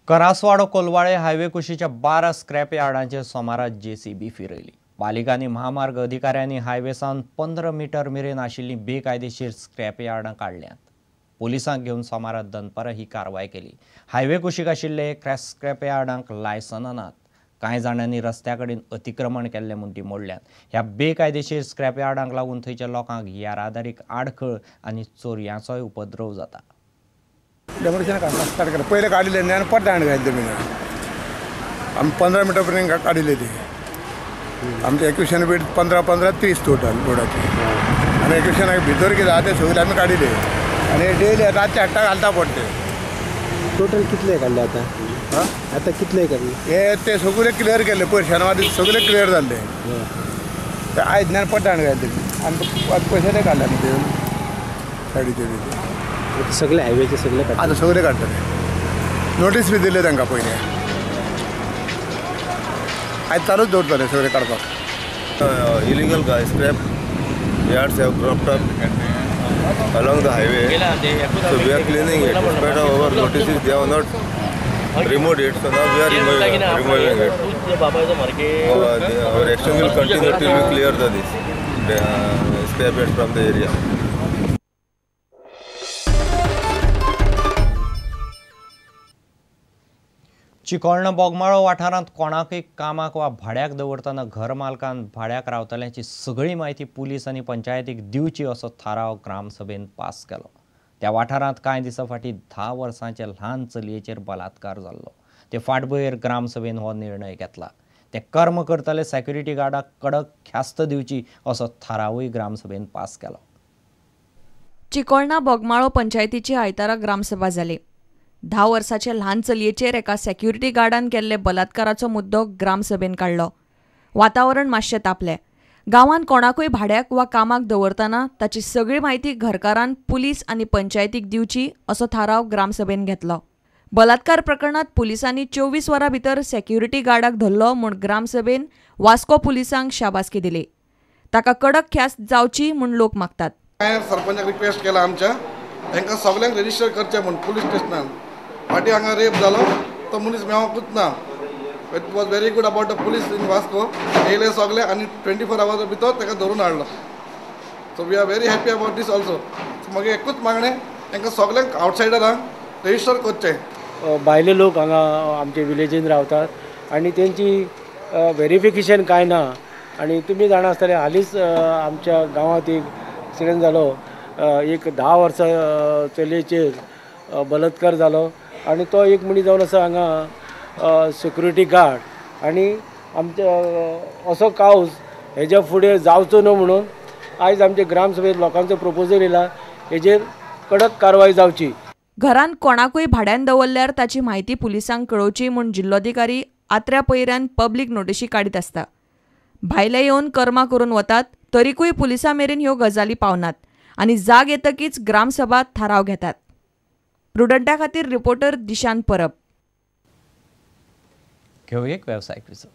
Karaswada Colvale highway कुशीच्या 12 scrap यार्डांचेर सोमारा JCB फिरयली. पालिका आनी महामार्ग अधिकाऱ्यांनी हायवे सावन 15 मिटर मेरेन आशिल्लीं बेकायदेशीर स्क्रॅप यार्डां काडल्यांत. पोलिसांक घेवन सोमारा दनपारां ही कारवाय केली. हायवे कुशीक आशिल्ले स्क्रॅप यार्डांक लायसनां नात. कांय जाणांनी रस्त्या कडेन अतिक्रमण केल्लें म्हूण ती मोडल्यात. ह्या बेकायदेशीर स्क्रॅप यार्डांक लागून थंयच्या लोकांक येरादारीक आडखळ आनी चोरयांचोय उपद्रव जाता. डेमोलिशन काडला स्टार्ट केलं. पयले काडिल्ले न्ही आनी परत हाडून घातले तुमी. आमी 15 मिटर पर्यंत काडिल्ले ते. आमचे 21 फीट 15 15 30 टोटल रोडाचे. आनी 21 भितर कितें आहा ते सगळे आमी काडिल्ले आनी डेली रातचे हाडटा घालता पडटे. टोटल कितले काडले आतां? आतां कितले काडले? हे ते सगळे क्लियर केले पयर शेनवार सगळे क्लियर जाल्ले. ते आयज न्ही परत हाडून घातले आनी पयशे ते काडले आमी ते सायडीचे सगळे हायवेचे सगळे आतां सगळे काडटले. नोटीस बी दिले तांकां पयलीं. आयज चालूच दवरतले सगळे काडपाक. Illegal scrap yards have cropped up along the highway, so we are cleaning it. In spite of our notices, they have not removed it, so now we are removing it. Our action will continue till we clear the scrap yards from the area. Chicolna Bogmalo वाठारांत कोणाकय कामाक वा भाड्याक दवरतना घर मालकान भाड्याक रावतल्यांची सगळी म्हायती police आनी पंचायतीक दिवची असो थाराव ग्रामसभेन पास केलो. त्या वाठारांत कांय दिसां फाटीं 10 वर्सांचे ल्हान चलयेचेर बलात्कार जाल्लो. ते फाटभुंयेर ग्रामसभेन हो निर्णय घेतला. ते कर्म करतले सेक्युरिटी गार्डाक कडक ख्यास्त दिवची असो थारावूय ग्रामसभेन पास केलो. चिकोळणा बोगमाळो पंचायतीची आयतारा ग्रामसभा जाली. 10 वर्साचे ल्हान चलयेचेर एका सेक्युरिटी गार्डान केल्ले बलात्काराचो मुद्दो ग्रामसभेन काडलो. वातावरण मातशें तापलें. गांवांत कोणाकूय भाड्याक वा कामाक दवरतना ताची सगळी म्हायती घरकारान पुलीस आनी पंचायतीक दिवची असो थाराव ग्रामसभेन घेतलो. बलात्कार प्रकरणांत पुलिसांनी 24 वरां भितर सेक्युरिटी गार्डाक धरलो म्हूण ग्रामसभेन वास्को पुलिसांक शाबासकी दिली. ताका कडक ख्यास्त जावची म्हूण लोक मागतात. सरपंचाक रिक्वेस्ट केला आमच्या तांकां सगळ्यांक रजिस्टर करचें म्हूण पुलीस स्टेशनान. फाटीं हांगा रेप जालो तो मनीस मेळोंकूच ना. It was very good about the police in Vasco. येयले सगळे आनी 24 आवर्स भितर ताका धरून हाडलो. So we are very happy about this also. मागीर एकूच मागणें तांकां सगळ्यांक आवटसायडरांक रजिस्टर करचें. भायले लोक हांगा आमचे विलेजीन रावतात आनी तेंची वेरिफिकेशन कांय ना. आनी तुमी जाणा आसतले हालींच आमच्या गांवांत एक एक्सिडंट जालो. एक 10 वर्सां चलयेचेर बलात्कार जालो आनी तो एक मनीस जावन आसा हांगा सेक्युरिटी गार्ड. आनी आमच्या असो कावस हेज्या फुडें जावचो न्हू म्हणून आयज आमचे ग्रामसभेत लोकांचो प्रपोजल येयला हेजेर कडक कारवाय जावची. घरांत कोणाकूय भाड्यान दवरल्यार ताची म्हायती पुलिसांक कळोवची म्हूण जिल्लोधिकारी आत्र्या पयऱ्यान पब्लीक नोटिशी काडीत आसता. भायले येवन कर्मां करून वतात तरीकूय पुलिसां मेरेन ह्यो गजाली पावनात आनी जाग येतकीच ग्रामसभा थाराव घेतात. प्रुडंटा खातीर रिपोर्टर दिशांत परब. घेवया एक वेवसायीक विसव.